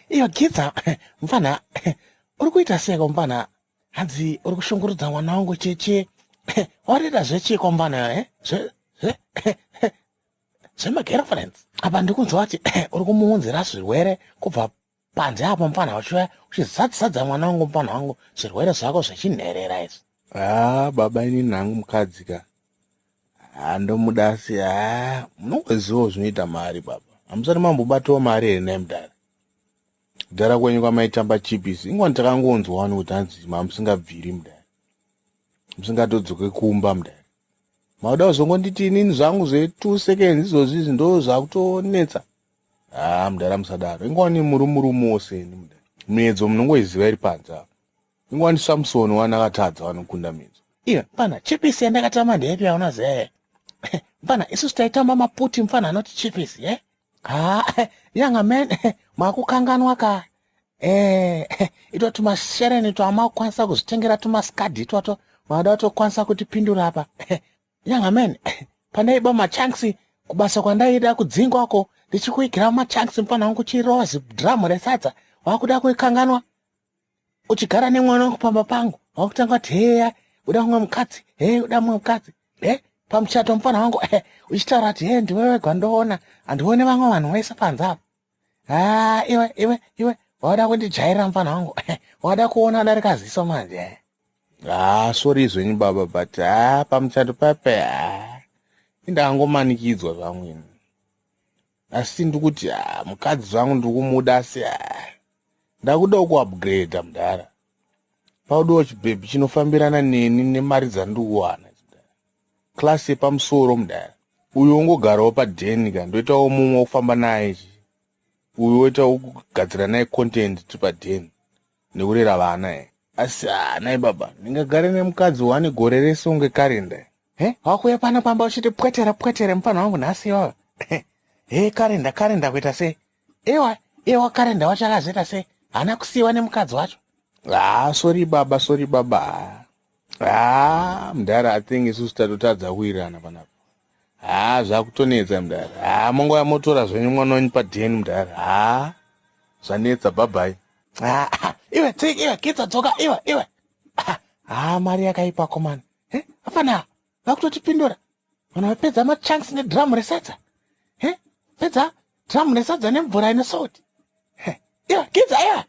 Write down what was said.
Iyo Gidza, mfana, uri kuita seko mfana? Hanzi uri kushungurudza mwana wangu cheche. Warida zvechiko mfana, eh? Zve zve zvemagirlfriends. Apa ndikunzwa kuti uri kumuunzira zvirwere kubva panze apo mfana, uchiuya uchizadzadza mwana wangu, mfana wangu, zvirwere zvako zvechinherera izvi. Ah, baba, ini nhangu mukadzi ka handomuda, asi ha, munongozivawo zvinoita mari baba. Hamusati mambobatawo mari here nai mudhara? Kudhara kwenyu kwamaitamba chipisi, ingwani takangonzwa wani kuti hanzi mamusingabviri mudhara, musingatodzoke kumba mudhara. Mauda kuzongonditi inini zvangu zve2 seconds izvozvi izvi ndo zvakutonetsa. Ha, mudhara, musadaro. Ingwani muri murume woseni mudhara, miedzo munongoiziva iri panze apa. Ingwani Samson wani akatadza vanokunda miedzo. Iwe mfana, chipisi yandakatamba ndeipi yaunoziva? Mfana, isusu taitamba maputi mfana, anoti chipisi ye. Ha, younger man, makukanganwa ka. Ito tumashereni twamakwanisa kuzvitengera, tumaskadhi itwato mada kutokwanisa kutipindura apa. Younger man, pandaiba machunks kubasa kwandaida kudzingwako, ndichikuigira machunks mfana wangu, chirova zidhiramu resadza, wakuda kuikanganwa uchigara nemwana wangu pamba pangu. Wakutanga kuti heya, uda mumwe mukadzi, he, uda mumwe mukadzi, he. Pamuchato mufana wangu, uchitaura kuti he, ndiwe wega ndoona, handione vamwe vanhu vese panze apa. Ha, iwe, iwe, iwe, wauda kundijairira mufana wangu, wauda kuona darika ziso manje. Ha, sorry zvenyu baba, but ha, pamuchato pape, ha, indangomanikidzwa zvangu ini. Asi ndikuti ha, mukadzi zvangu ndiri kumuda, asi ha, ndakudawo kuupgrade mudhara. Paudiwa chibhebhi chinofambirana neni nemari dzandiri kuwana, class yepamusoro mudhara. Uyu ungogarawo padheni ka, ndoitawo mumwe wokufamba naye chi, uyu woita kugadzira naye content tiri padheni nekurera vana e. Asi hanai baba, ndingagare nemukadzi wane gore rese unge karenda? He, wakuya pano pamba uchiti pwetere pwetere mufana wangu nhasi iwawa. He, karenda karenda kuita sei? Iwa iwa, karenda wacho akazoita sei? Haana kusiyiwa nemukadzi wacho? Ha, sorry baba, sorry baba. Ha, mudhara, I think isusu tatotadza kuwirirana panapa. Ha, zvakutonetsa mudhara. Ha, mongouya motora zvenyu mwana wenyu padheni mudhara. Ha, zvanetsa, bye. Iwe tsik, iwe Gidza, dzoka iwe, iwe. Ha, mari yakaipa komana. He, afana vakutotipindura vanhu vapedza machunks nedhiramu resadza. He, pedza dhiramu resadza nemvura ine salt. Iwe Gidza, iwe.